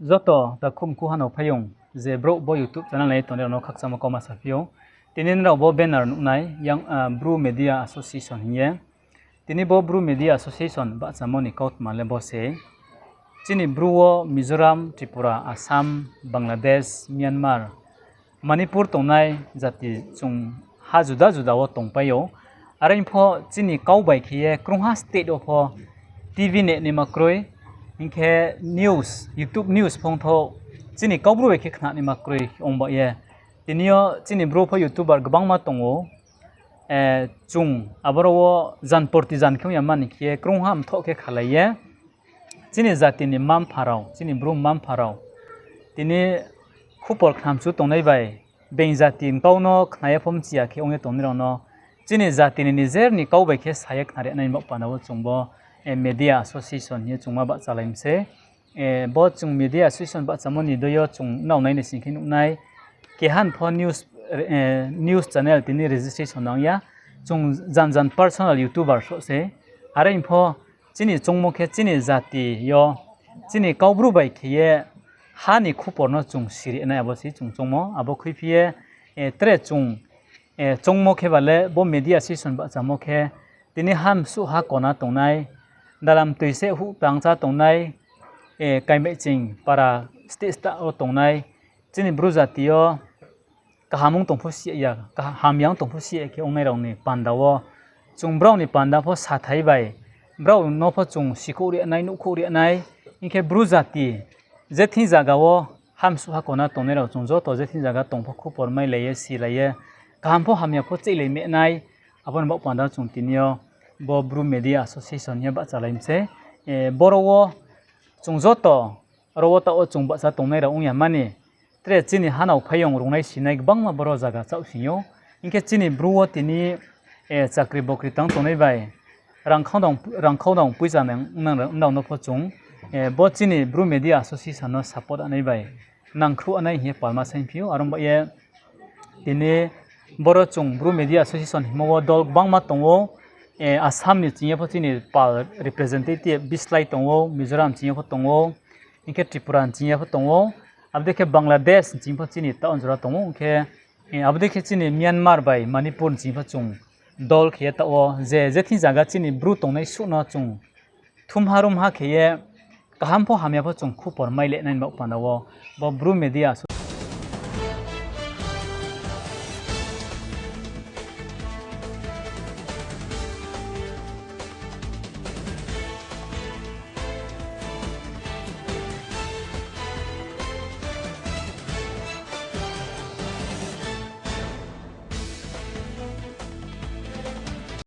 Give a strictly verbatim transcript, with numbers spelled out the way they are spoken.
Joto takhu mkhu hanao phaiyong je brouh bo YouTube channel nai tongnai rao no khakchangmo kauma saphi ou. Tini nrao bo banner nuhnai, Bru Media Association hing ye. Tini bo Bru Media Association bahchamo ni kautma le bo se. Chini Bru wo Mizoram, Tripura, Assam, Bangladesh, Myanmar, Manipur tongnai jati chung ha juda juda wo tongpai ou. Are pho chini kau bai khe ye krungha state wo pho T V nehnaima kroi, hing khe news, YouTube news phongthou chini Kaubru bai khe khnanaima kroi ong ba ye. Tini yo chini Bru pho YouTuber gbangma tong ou. Chung aboro wo jan porti jan khe ong ya mani khe krungha mthoh khe khalai ye chini jati ni mma-mpha rao, chini Bru mma-mpha rao, tini khupor khnamchu tongnai bai, being jati ni kau no khna ye pho mchi ya khe ong ye tongnai rao no chini jati ni nijer ni kau bai khe sa ye khnari nai ni baoh panda wo chung bo Media Association hing ye chung ma bahchalai mi se. Bo chung Media Association bahchamo ni dei yo chung nrao nai ni sing khe nuhnai, keha ni pho news channel tini registration nang ya, chung jan jan personal YouTuber soh se. Are pho chini choungmo khe chini jati yo, chini Kaubru bai khe ye ha ni khupor no chung siri nai, abo se chung choungmo. Abo khuiphi ye tre chung choungmo khe ba le bo Media Association bahchamo khe tini ha msuh ha kona tongnai, dalam toi se huh tang chá tongnai, kaimaihching para state state wo tongnai, chini Bru jati yo kaham ong tong pho si ya, hamya ong tong pho si ya khe ongnai rao ni panda wo chung brao ni panda pho sathai bai, brao no pho chung sikhouh ri nai, nuhkhouh ri nai. Hing khe Bru jati je thing zaga wo ha msuh ha kona tongnai rao chung joto je thing zaga tong pho khupor mailai ye, silai ye, kaham pho hamya pho cheilai mehnai. Abo ni baoh panda chung tini yo bo Bru Media Association hing ye bahchalai mi se. Boro wo chung joto, aro wo taoh wo chung bahcha tongnai rao ong ya mani, tre chini hanao phaiyong rungnai sinai gbangma boro zaga chaohsing ou. Hing khe chini Bru wo tini chakri bokri tang tongnai bai, rangkhau dang poicha nang nrao no pho chung bo chini Bru Media Association no support anai bai nangkhruh anai hing ye palma saingphi ou. Aro ba ye tini boro chung Bru Media Association hingmo wo dol gbangma tong ou. Assam ni ching ye pho chini pal representative bislái tong ou, Mizoram ching ye pho tong ou, hing khe Tripura ni ching ye pho tong ou, abo dei khe Bangladesh ni ching pho chini taoh jora tong ou, hing khe abo dei khe chini Myanmar bai Manipur ni ching pho chung dol khe ye taoh wo je je thing zaga chini Bru tongnai suh no chung thumha rumha khe ye kaham pho hamya pho chung khupor mailai nai ni baoh panda wo bo Bru Media